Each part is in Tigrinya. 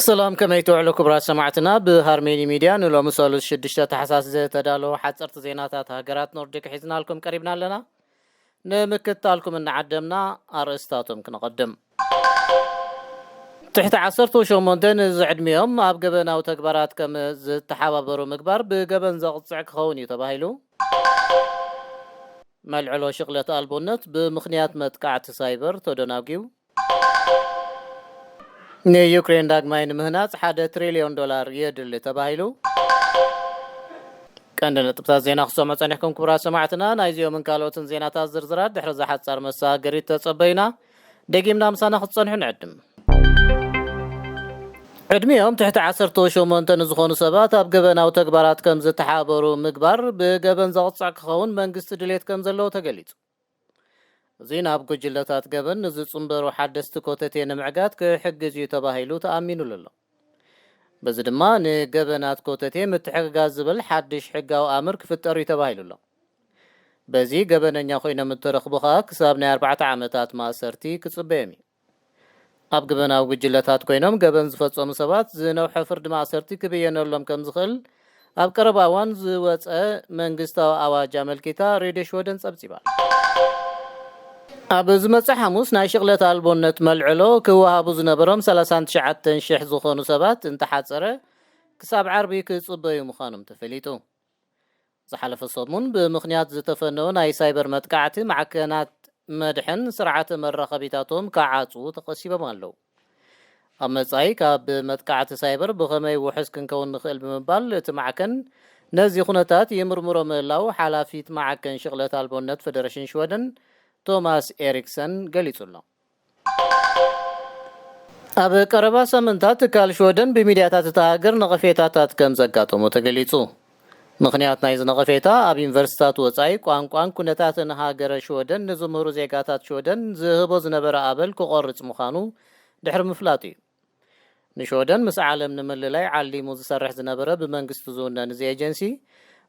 ሰላም፣ ከመይ ትውዕሉ ክቡራት ሰማዕትና? ብሃርሜኒ ሚድያ ንሎሚ ሰሉስ ሽዱሽተ ታሕሳስ ዝተዳለዉ ሓፀርቲ ዜናታት ሃገራት ኖርዲክ ሒዝናልኩም ቀሪብና ኣለና። ንምክትታልኩም እናዓደምና ኣርእስታቶም ክነቐድም። ትሕቲ ዓሰርተ ሸሞንተ ንዝዕድሚኦም ኣብ ገበናዊ ተግባራት ከም ዝተሓባበሩ ምግባር ብገበን ዘቕፅዕ ክኸውን እዩ ተባሂሉ። መልዕሎ ሽቕለት ኣልቦነት ብምኽንያት መጥቃዕቲ ሳይበር ተደናጒዩ። ንዩክሬን ዳግማይ ንምህናጽ ሓደ ትሪልዮን ዶላር የድሊ ተባሂሉ። ቀንዲ ነጥብታት ዜና ክሰምዑ ጸኒሕኩም ክቡራት ሰማዕትና። ናይዚኦምን ካልኦትን ዜናታት ዝርዝራት ድሕሪ እዛ ሓጻር መሰጋገሪት ተጸበዩና። ደጊምና ምሳና ክትጸንሑ ንዕድም። ዕድሚኦም ትሕቲ ዓሰርተ ሸሞንተ ንዝኾኑ ሰባት ኣብ ገበናዊ ተግባራት ከም ዝተሓባበሩ ምግባር ብገበን ዘቕጽዕ ክኸውን መንግስቲ ድሌት ከም ዘለዎ ተገሊጹ። እዚ ናብ ጉጅለታት ገበን ንዝጽንበሩ ሓደስቲ ኮተቴ ንምዕጋት ክሕግዝ እዩ ተባሂሉ ተኣሚኑሉ ኣሎ። በዚ ድማ ንገበናት ኮተቴ ምትሕግጋዝ ዝብል ሓድሽ ሕጋዊ ኣምር ክፍጠር እዩ ተባሂሉ ኣሎ። በዚ ገበነኛ ኮይኖም እተረኽቡ ኸኣ ክሳብ ናይ ኣርባዕተ ዓመታት ማእሰርቲ ክጽበዮም እዩ። ኣብ ገበናዊ ጉጅለታት ኮይኖም ገበን ዝፈጸሙ ሰባት ዝነውሐ ፍርዲ ማእሰርቲ ክብየነሎም ከም ዝኽእል ኣብ ቀረባ እዋን ዝወጸ መንግስታዊ ኣዋጅ ኣመልኪታ ሬድዮ ሽወደን ጸብጺባ። ኣብ ዝመጽእ ሓሙስ ናይ ሽቕለት ኣልቦነት መልዕሎ ክወሃቡ ዝነበሮም ሰላሳን ትሽዓተን ሽሕ ዝኾኑ ሰባት እንተሓጸረ ክሳብ ዓርቢ ክጽበዩ ምዃኖም ተፈሊጡ። ዝሓለፈ ሰሙን ብምኽንያት ዝተፈነው ናይ ሳይበር መጥቃዕቲ ማዕከናት መድሕን ስርዓተ መራኸቢታቶም ክዓጽዉ ተቐሲቦም ኣለዉ። ኣብ መጻኢ ካብ መጥቃዕቲ ሳይበር ብኸመይ ውሑስ ክንከውን ንኽእል ብምባል እቲ ማዕከን ነዚ ኩነታት ይምርምሮ ምህላው ሓላፊት ማዕከን ሽቕለት ኣልቦነት ፈደረሽን ሽወደን ቶማስ ኤሪክሰን ገሊጹ ኣሎ። ኣብ ቀረባ ሳምንታት ትካል ሽወደን ብሚድያታት እታ ሃገር ነቐፌታታት ከም ዘጋጠሞ ተገሊጹ። ምኽንያት ናይዚ ነቐፌታ ኣብ ዩኒቨርሲታት ወጻኢ ቋንቋን ኩነታትን ሃገረ ሽወደን ንዝምህሩ ዜጋታት ሽወደን ዝህቦ ዝነበረ ኣበል ክቖርጽ ምዃኑ ድሕሪ ምፍላጡ እዩ። ንሽወደን ምስ ዓለም ንምልላይ ዓሊሙ ዝሰርሕ ዝነበረ ብመንግስቲ ዝውነን እዚ ኤጀንሲ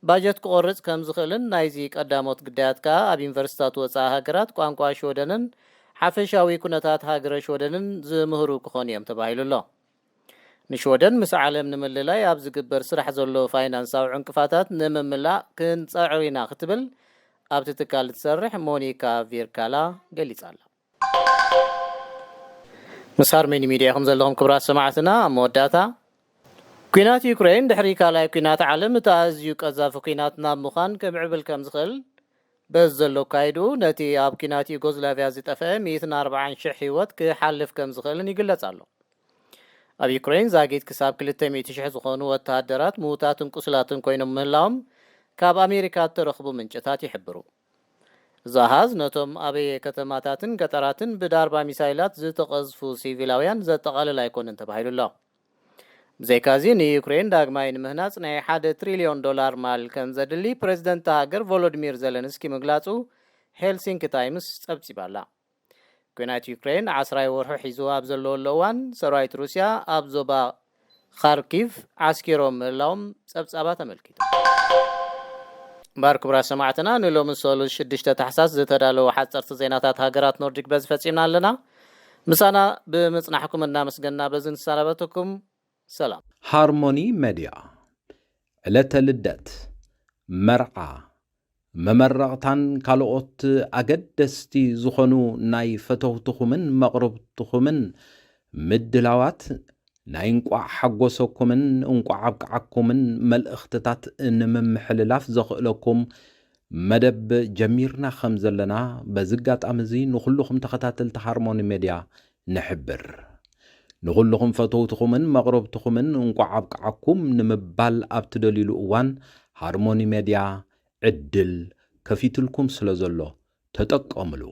ባጀት ክቖርጽ ከም ዝኽእልን ናይዚ ቀዳሞት ግዳያት ከኣ ኣብ ዩኒቨርሲታት ወጻኢ ሃገራት ቋንቋ ሽወደንን ሓፈሻዊ ኩነታት ሃገረ ሽወደንን ዝምህሩ ክኾኑ እዮም ተባሂሉ ኣሎ። ንሽወደን ምስ ዓለም ንምልላይ ኣብ ዝግበር ስራሕ ዘሎ ፋይናንሳዊ ዕንቅፋታት ንምምላእ ክንጸዕር ኢና ክትብል ኣብቲ ትካል እትሰርሕ ሞኒካ ቪርካላ ገሊጻ ኣላ። ምስ ሃርሜኒ ሚድያ ኢኹም ዘለኹም ክቡራት ሰማዕትና። ኣብ መወዳእታ፣ ኲናት ዩክሬን ድሕሪ ካልኣይ ኲናት ዓለም እቲ ኣዝዩ ቀዛፊ ኲናት ናብ ምዃን ክምዕብል ከም ዝኽእል በዚ ዘሎ ኣካይድኡ ነቲ ኣብ ኲናት ዩጎዝላቭያ ዝጠፍአ ሚእትን ኣርባዓን ሽሕ ህይወት ክሓልፍ ከም ዝኽእልን ይግለጽ ኣሎ። ኣብ ዩክሬን ዛጊት ክሳብ ክልተ ሚእቲ ሽሕ ዝኾኑ ወተሃደራት ምዉታትን ቁስላትን ኮይኖም ምህላዎም ካብ ኣሜሪካ እተረኽቡ ምንጭታት ይሕብሩ። እዚ ኣሃዝ ነቶም ኣበየ ከተማታትን ገጠራትን ብዳርባ ሚሳይላት ዝተቐዝፉ ሲቪላውያን ዘጠቓልል ኣይኮነን ተባሂሉ ኣሎ። ብዘይካዚ ንዩክሬን ዳግማይ ንምህናጽ ናይ ሓደ ትሪልዮን ዶላር ማል ከም ዘድሊ ፕሬዝደንት እታ ሃገር ቮሎዲሚር ዘለንስኪ ምግላጹ ሄልሲንኪ ታይምስ ጸብጺባ ኣላ። ኲናት ዩክሬን ዓስራይ ወርሑ ሒዙ ኣብ ዘለወሉ እዋን ሰራዊት ሩስያ ኣብ ዞባ ካርኪቭ ዓስኪሮም ምህላዎም ጸብጻባት ኣመልኪቱ። እምበኣር ክቡራት ሰማዕትና ንሎሚ ሰሉስ ሽዱሽተ ታሕሳስ ዝተዳለዉ ሓጸርቲ ዜናታት ሃገራት ኖርዲክ በዚ ፈጺምና ኣለና። ምሳና ብምጽናሕኩም እናመስገንና በዚ ንሰናበተኩም። ሰላም። ሃርሞኒ ሜድያ ዕለተ ልደት፣ መርዓ፣ መመረቕታን ካልኦት ኣገደስቲ ዝኾኑ ናይ ፈተውትኹምን መቕርብትኹምን ምድላዋት ናይ እንቋዕ ሓጎሰኩምን እንቋዕ ኣብቅዓኩምን መልእኽትታት ንምምሕልላፍ ዘኽእለኩም መደብ ጀሚርና ከም ዘለና በዚ ኣጋጣሚ እዚ ንኹልኹም ተኸታተልቲ ሃርሞኒ ሜድያ ንሕብር። ንኹልኹም ፈተውትኹምን መቕረብትኹምን እንቋዕ ኣብቅዓኩም ንምባል ኣብ ትደልዩሉ እዋን ሃርሞኒ ሜድያ ዕድል ከፊትልኩም ስለ ዘሎ ተጠቀምሉ።